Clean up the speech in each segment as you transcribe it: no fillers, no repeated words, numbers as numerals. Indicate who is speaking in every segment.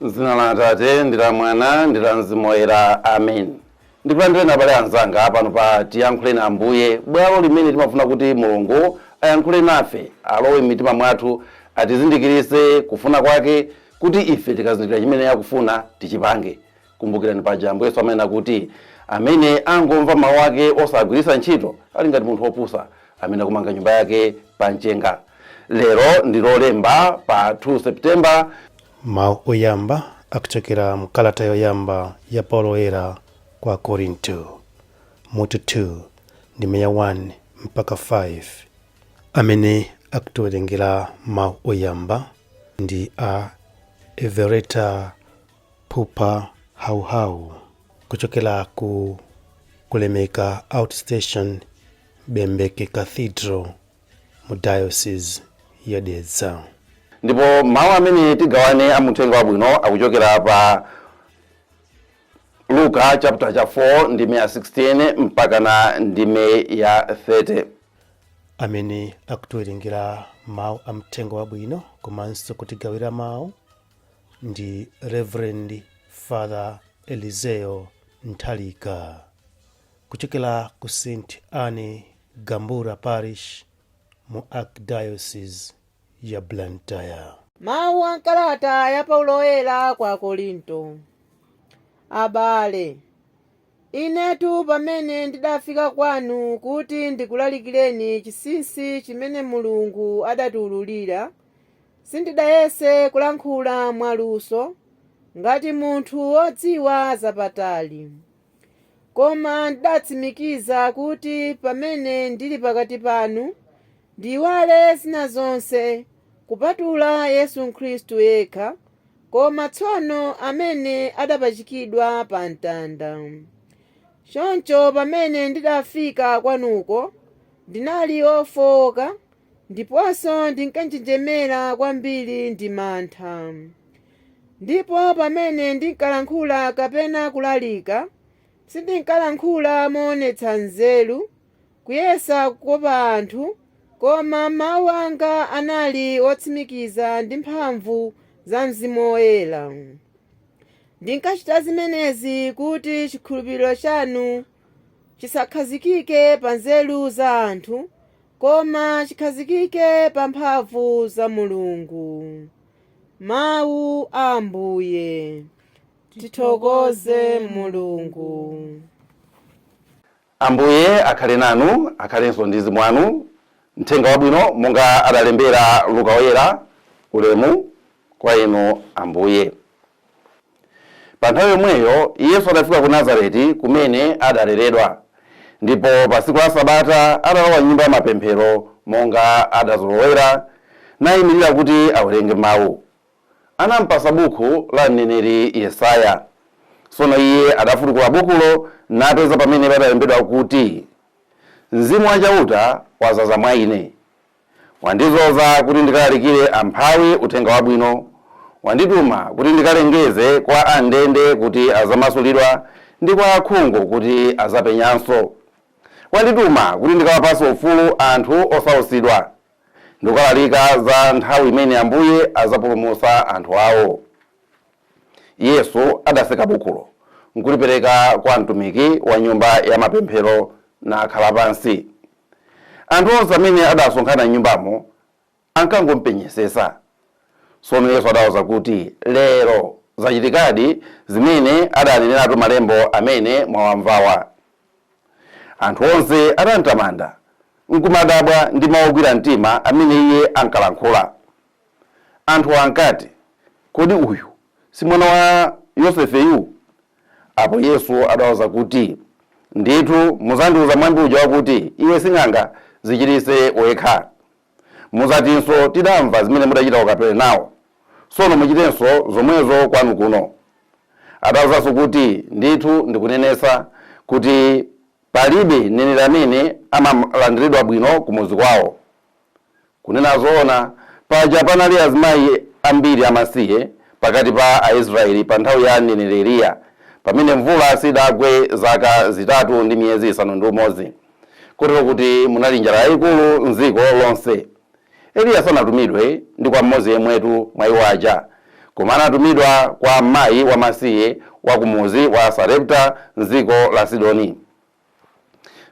Speaker 1: M'dzina la Atate, ndi la Mwana, ndi la Mzimu Woyera. Amen. Ndikulandireni abale anzanga pano pa Tiyankhuleni Ambuye, bwalo limene timafuna kuti Mulungu ayankhule nafe, alowe m'mitima mwathu, atizindikiritse kufuna kwake, kuti ife tikazindikira chimene akufuna tichipange. Kumbukirani paja Ambuye Yesu amanena kuti amene angomva mawu ake osagwiritsa ntchito ali ngati munthu wopusa amene akumanga nyumba yake pa mchenga. Lero ndi Lolemba pa 2 September.
Speaker 2: Mawu oyamba akuchokera mkalata yoyamba ya Paulo Woyera kwa Akorinto, mutu 2, ndime ya 1 mpaka 5. Amene akutiwerengera mawu oyamba ndi a Everetta Pupa Hauhau kuchokera ku Kulemeka Outstation, Bembeke Cathedral mu Diocese ya Dedza.
Speaker 1: Ndipo mawu amene tigawane a muthenga wabwino akuchokera pa Luka chapter cha 4 ndime ya 16 mpaka na ndime ya 30.
Speaker 2: Amene akutiwerengera mawu a mthenga wabwino komanso kutigawira mawu ndi Reverend Father Elizeo Nthalika kuchokera ku St Anne Gambura Parish mu Archdiocese ya Blantyre.
Speaker 3: Mawu a m'kalata ya Paulo Woyera kwa Akorinto. Abale, inetu pamene ndidafika kwanu kuti ndikulalikireni chinsinsi chimene Mulungu adatiwululira, sindidayese kulankhula mwaluso, ngati munthu wodziwa zapatali. Koma ndidatsimikiza kuti pamene ndili pakati panu, ndiiwale zina zonse, kupatula Yesu Khristu yekha, koma tsono amene adapachikidwa pa mtanda. Choncho pamene ndidafika kwanuko, ndinali wofowoka ndiponso ndinkanjenjemera kwambiri ndi mantha. Ndipo pamene ndinkalankhula kapena kulalika, sindinkalankhula moonetsa nzeru, kuyesa kukopa anthu, koma mawu anga anali otsimikiza ndi mphamvu za Mzimu Woyera. Ndinkachita zimenezi kuti chikhulupiriro chanu chisakhazikike pa nzeru za anthu, koma chikhazikike pa mphamvu za Mulungu. Mawu a Ambuye. Tithokoze Mulungu.
Speaker 1: Ambuye akhale nanu, akhalenso ndi mzimu wanu. Mthenga wabwino monga adalembera Luka Woyera. Ulemu kwa inu Ambuye. Pa nthawi yomweyo Yesu adafika ku Nazareti kumene adaleredwa. Ndipo pa tsiku la Sabata adalowa m'nyumba ya mapemphero monga adazolowera, naimirira kuti awerenge mau. Anampatsa buku la mneneri Yesaya. Tsono iye adafutukula bukulo, napeza pamene padalembedwa kuti, Mzimu wa Chauta wadzaza mwa ine. Wandidzoza kuti ndikalalikire amphawi uthenga wabwino. Wandituma kuti ndikalengeze kwa a m'ndende kuti adzamasulidwa, ndi kwa akhungu kuti adzapenyanso. Wandituma kuti ndikawapatse ufulu anthu osautsidwa, ndi kukalalika za nthawi imene Ambuye adzapulumutsa anthu ao. Yesu adatseka bukulo, nkulipereka kwa mtumiki wa nyumba ya mapemphero, nakhala pansi. Anthu onse amene adaasonkhana m'nyumbamo ankangompenyetsetsa. Tsono Yesu adawauza kuti, Lero zachitikadi zimene adaaneneratu Malembo amene mwawamvawa. Anthu onse adamtamanda, nkumadabwa ndi mau ogwira mtima amene Iye ankalankhula. Anthuwo ankati, Kodi uyu si mwana wa Yosefeyu? Apo Yesu adawauza kuti, Ndithu mudzandiwuza mwambi uja wakuti, Iwe sing'anga, dzichiritse wekha. Mudzatinso, Tidamva zimene mudachita ku Kapernao, tsono muchitenso zomwezo kwanu kuno. Adawauzanso kuti, Ndithu ndikunenetsa kuti palibe mneneri amene amalandiridwa bwino kumudzi kwao. Kunena zoona, paja panali azimayi ambiri amasiye pakati pa Aisraeli pa nthawi ya mneneri Eliya, pamene mvula sidagwe zaka zitatu ndi miyezi isanu ndi umodzi, kotero kuti munali njala yaikulu m'dziko lonse. Eliya sanatumidwe ndi kwa mmodzi yemwetu mwa iwo aja, Koma anatumidwa kwa mayi wamasiye wa kumuzi wa Sarepta mdziko la Sidoni.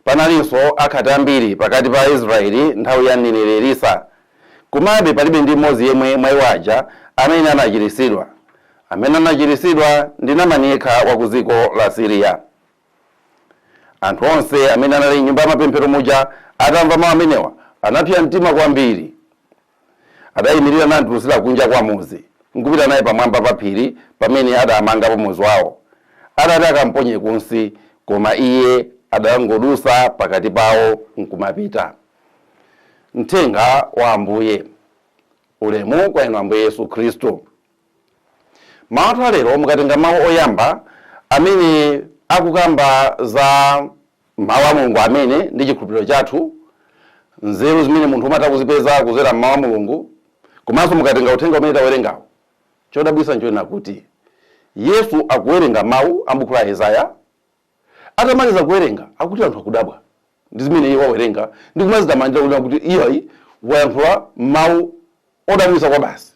Speaker 1: Panalinso akhate ambiri pakati pa Israeli nthawi ya mneneri Elisa. Komabe palibe ndi mmodzi yemwe mwa iwo aja amene anachiritsidwa. Amene anachiritsidwa ndi Namani yekha wa ku dziko la Siriya. Anthu onse amene anali m'nyumba ya mapemphero muja atamva mawu amenewa, anapsa mtima kwambiri. Adayimirira namtulutsira kunja kwa mudzi, nkupita naye pamwamba pa phiri pamene adaamangapo mudzi wao. Adati akamponye kunsi, koma iye adangodutsa pakati pawo nkumapita. Mthenga wa Ambuye. Ulemu kwa inu Ambuye Yesu Khristu. Mawu athu alero, mukatenga mawu oyamba amene akukamba za mawu a Mulungu amene ndi chikhulupiriro chathu, nzeru zimene munthu umatha kuzipeza kudzera m'mawu a Mulungu, komanso mukatenga uthenga umene tawerengawo, chodabwitsa nchonena kuti Yesu akuwerenga mawu a m'buku la Yesaya. Atamaliza kuwerenga, akuti anthu akudabwa ndi zimene iye wawerenga ndi kumazitamandira kunena kuti iyayi, wayankhula mawu odabwitsa kwabasi.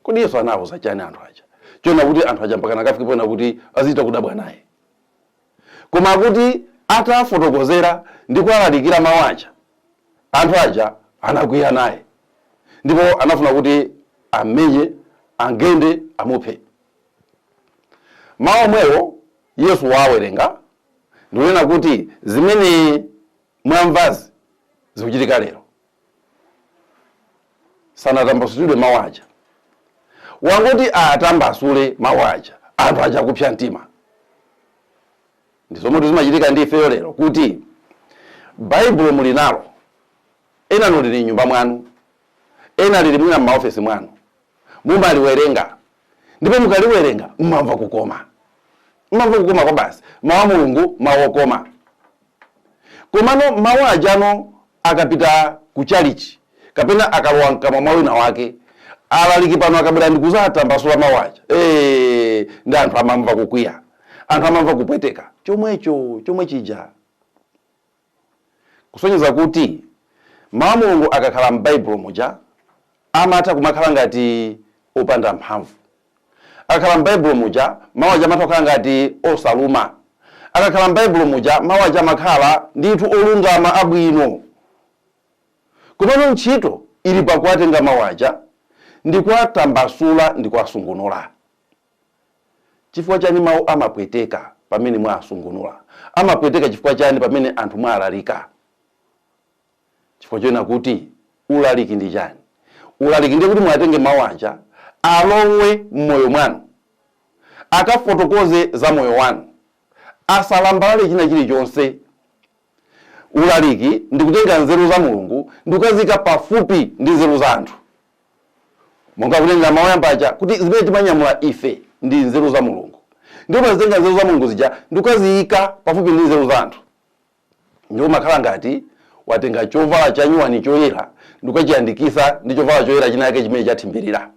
Speaker 1: Kodi Yesu anawuza chani anthu aja chonena kuti anthu aja mpakana akafike pona kuti azichita kudabwa naye? Koma akuti atafotokozera ndi kuwalalikira mawu aja, anthu aja anakwiya naye ndipo anafuna kuti amenye, angende, amuphe. Mawu omwewo Yesu wawerenga ndikunena kuti zimene mwamvazi zikuchitika lero. Sanatambasulidwe mawu aja. Wangoti atambasule mawu aja, anthu aja kupsa mtima. Ndi zomwe zimachitika ndi ifeyo lero, kuti Baibulo muli nalo, enanu lili m'nyumba mwanu, ena lili mwina m'maofesi mwanu, mumaliwerenga, ndipo mukaliwerenga mumamva kukoma, mumamva kukoma kwa basi. Mawu a Mulungu, mawu okoma. Komano mawu ajano akapita ku chalichi kapena akalowa mkamwa mwa wina wake, alaliki pano akabwera ndi kuzatambasula mawu aja, ndi anthu amamva kukwiya, anthu amamva kupweteka. Chomwecho chomwe chija kusonyeza kuti mawu a Mulungu akakhala m'Baibulo muja amatha kumakhala ngati opanda mphamvu. Akakhala m'Baibulo muja, mawu aja amatha kukhala ngati osaluma. Akakhala m'Baibulo muja, mawu aja amakhala ndithu olungama, abwino. Komano ntchito ili pakuwatenga mawu aja ndi kuwatambasula ndi kuwasungunula. Chifukwa chani mawu amapweteka pamene mwawasungunula? Amapweteka chifukwa chani pamene anthu mwalalika? Chifukwa chonena kuti ulaliki ndi chani? Ulaliki ndiye kuti mwatenge mawu aja alowe m'moyo mwanu, akafotokoze za moyo wanu, asalambalale china chilichonse. Ulaliki ndi kutenga nzeru za Mulungu ndi kukazika pafupi ndi nzeru za anthu, monga kutenga mawu oyamba aja kuti zimene timanyamula ife ndi nzeru za Mulungu, ndipo umazitenga nzeru za Mulungu zija ndi kukaziyika pafupi ndi nzeru za anthu, ndipo umakhala ngati watenga chovala chanyuwani choyera ndi kukachiyandikisa ndi chovala choyera china chake chimene chathimbirira,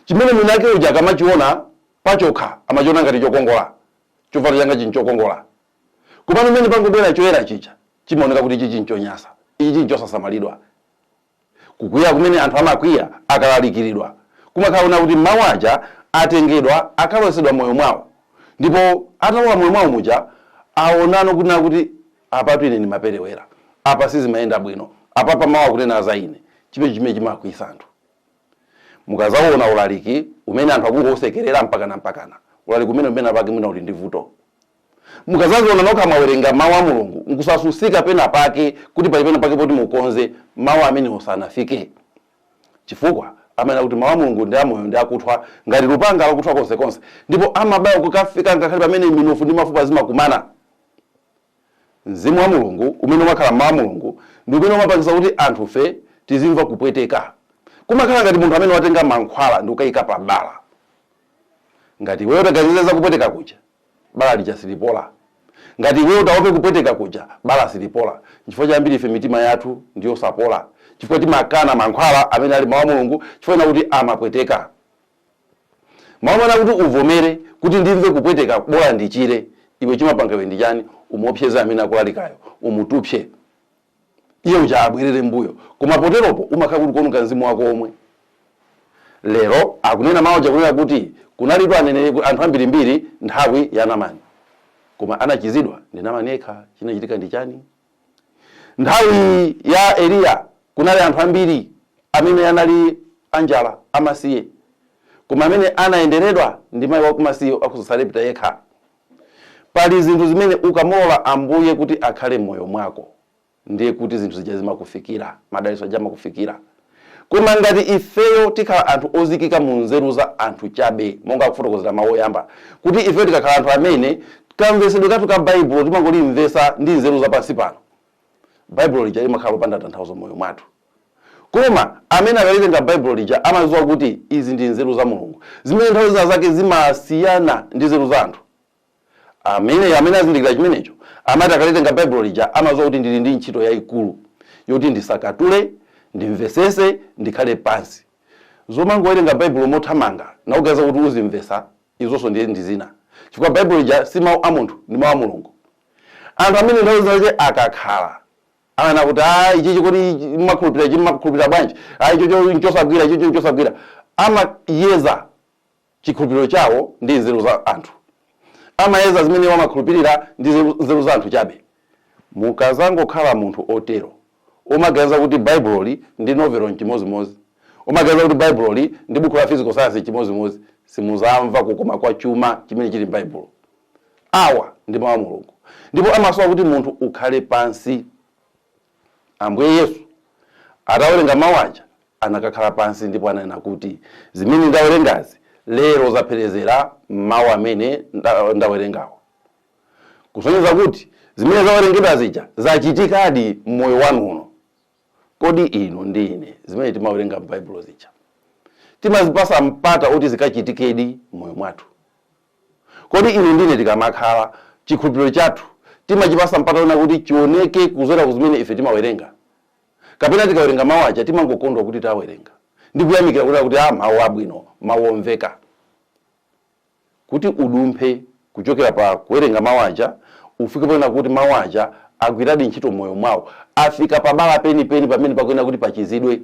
Speaker 1: chimene mwini wake uja akamachiona pachokha amachiona ngati chokongola, chovala changa chinchokongola. Komano mmene pangobwera choyera chija, chimaoneka kuti ichi chinchonyasa, ichi chinchosasamalidwa. Kukwiya kumene anthu amakwiya akalalikiridwa kumakhala kuna kuti mawu aja atengedwa, akalowetsedwa moyo mwawo, ndipo atalowa moyo mwawo muja aonano kunena kuti apatu ine ndimaperewera, apa sizimayenda bwino, apapa mawu akunena za ine. Chimene chimene chimakwiyitsa anthu. Mukazaona ulaliki umene anthu akungousekerera mpakana mpakana, ulaliki umene umene pake mwina uli ndi vuto. Mukazaziona nokha mwawerenga mawu a Mulungu nkusasusika pena pake kuti pali pena pake poti mukonze, mawu amenewo sanafike. Chifukwa amanena kuti mawu a Mulungu ndi amoyo ndi akuthwa ngati lupanga lakuthwa konsekonse, ndipo amabaya kukafika ngakhale pamene minofu ndi mafupa zimakumana. Mzimu wa Mulungu umene umakhala m'mawu a Mulungu ndi umene umapangitsa kuti anthufe tizimva kupweteka. Kumakhala ngati munthu amene watenga mankhwala ndi kukayika pa bala. Ngati iweyo utaganize za kupweteka kuja, bala lija silipola. Ngati iweyo utaope kupweteka kuja, bala silipola. Nchifukwa chambiri ife mitima yathu ndi yosapola, chifukwa timakana mankhwala amene ali mawu a Mulungu, chifukwa kuti amapweteka. Mawu amene akuti uvomere kuti ndimve kupweteka, bola ndichire, iwe chimapanga iwe ndi chani? Umuopseze amene akulalikayo, umutupse iye uja abwerere mbuyo. Koma poteropo umakhala kuti kuononga mzimu wako omwe. Lero akunena mawu aja kunena kuti kunalitu aneneri anthu ambirimbiri nthawi ya Namani, koma anachizidwa ndi Namani yekha. Chinachitika ndi chani? Nthawi ya Eliya kunali anthu ambiri amene anali anjala, amasiye, koma amene anayenderedwa ndi mayi wakumasiye aku Sarepta yekha. Pali zinthu zimene ukamulola Ambuye kuti akhale m'moyo mwako, ndiye kuti zinthu zija zimakufikira, madalitso aja amakufikira. Koma ngati ifeyo tikhala anthu ozikika mu nzeru za anthu chabe, monga akufotokozera mawu oyamba, kuti ifeyo tikakhala anthu amene kamvesedwe kathu ka Baibulo timangolimvesa ndi nzeru za pansi pano, Baibulo lija limakhala lopanda tanthauzo m'moyo mwathu. Koma amene akalitenga Baibulo lija amadziwa kuti izi ndi nzeru za Mulungu, zimene nthawi zina zake zimasiyana ndi nzeru za anthu. Amene azindikira chimenecho amati akalitenga Baibulo lija amadziwa kuti ndili ndi ntchito yayikulu yoti ndisakatule, ndimvesese, ndikhale pansi. Zomangowerenga Baibulo mothamanga nakuganiza kuti uzimvesa, izonso ndiye ndi zina, chifukwa Baibulo lija si mawu a munthu, ndi mawu a Mulungu. Anthu amene nthawi zina zake akakhala amanena kuti, "Ah, ichi chikuti mmakhulupirira ichi, mmakhulupirira bwanji? Ah, ichocho nchosagwira, ichocho nchosagwira," amayeza chikhulupiriro chawo ndi nzeru za anthu, amayeza zimene amakhulupirira ndi nzeru za anthu chabe. Mukazangokhala munthu otero umaganiza kuti Baibuloli ndi novelo nchimozimozi, umaganiza kuti Baibuloli ndi buku la physical science chimozimozi, simuzamva kukoma kwa chuma chimene chili m'Baibulo. Awa ndi mawu a Mulungu, ndipo amasowa kuti munthu ukhale pansi. Ambuye Yesu atawerenga mawu aja anakakhala pansi ndipo ananena kuti, "Zimene ndawerengazi lero zapherezera mawu amene ndawerengawo," kusonyeza kuti zimene zawerengedwa zija zachitikadi mmoyo wanu uno. Kodi inu ndi ine zimene timawerenga m'Baibulo zija timazipasa mpata oti zikachitikedi mmoyo mwathu? Kodi inu ndi ine tikamakhala, chikhulupiriro chathu timachipasa mpata ona kuti chioneke kuzera ku zimene ife timawerenga, kapena tikawerenga mawu aja timangokondwa kuti tawerenga ndi kuyamikira kuti a mawu abwino, mawu omveka? Kuti udumphe kuchokera pa kuwerenga mawu aja ufike pona kuti mawu aja agwiradi ntchito moyo mwawo, afika pabala penipeni pamene pakuyenera kuti pachizidwe.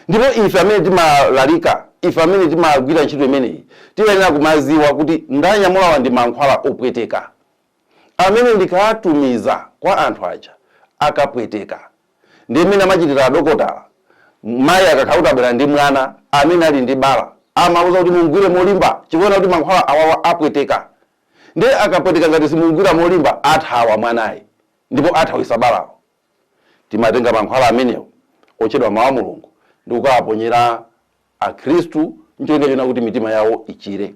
Speaker 1: Ndipo ife amene timalalika, ife amene timagwira ntchito imeneyi, tiyenera kumaziwa kuti ndanyamulawa ndi mankhwala opweteka amene ndikatumiza kwa anthu aja akapweteka. Ndi mmene amachitira adokotala. Mayi akakhala kuti abwera ndi mwana amene ali ndi bala, amauza kuti mungwire molimba, chifukwa kuti mankhwala awawa apweteka. Ndiye akapweteka, ngati simungwira molimba, athawa mwanayi ndipo athawisa balawo. Timatenga mankhwala amenewo otchedwa mawu a Mulungu ndi kukawaponyera Akhristu ncholinga chona kuti mitima yawo ichire.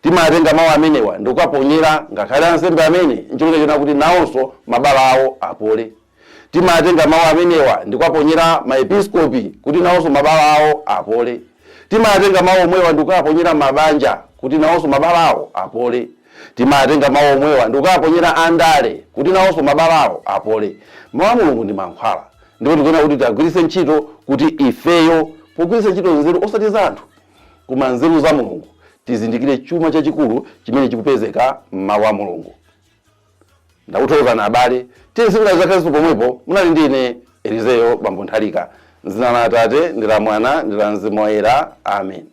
Speaker 1: Timatenga mawu amenewa ndi kukaponyera ngakhale ansembe amene ncholinga chona kuti nawonso mabala awo apole. Timatenga mawu amenewa ndi kukaponyera maepiskopi kuti nawonso mabala awo apole. Timatenga mawu omwewa ndi kukaponyera mabanja kuti nawonso mabala awo apole. Timatenga mawu omwewa ndi kukaponyera andale kuti nawonso mabala awo apole. Mawu a Mulungu ndi mankhwala, ndipo tikuyenera kuti tiagwiritse ntchito kuti ifeyo, pogwiritsa ntchito nzeru osati za anthu koma nzeru za Mulungu, tizindikire chuma chachikulu chimene chikupezeka m'mawu a Mulungu. Ndakuthokozani abale. Tiye sikudazakhalenso pomwepo. Munali ndi ine Elizeyo Bambo Nthalika. Mzina la Atate ndi la Mwana ndi la Mzimu Woyera, amen.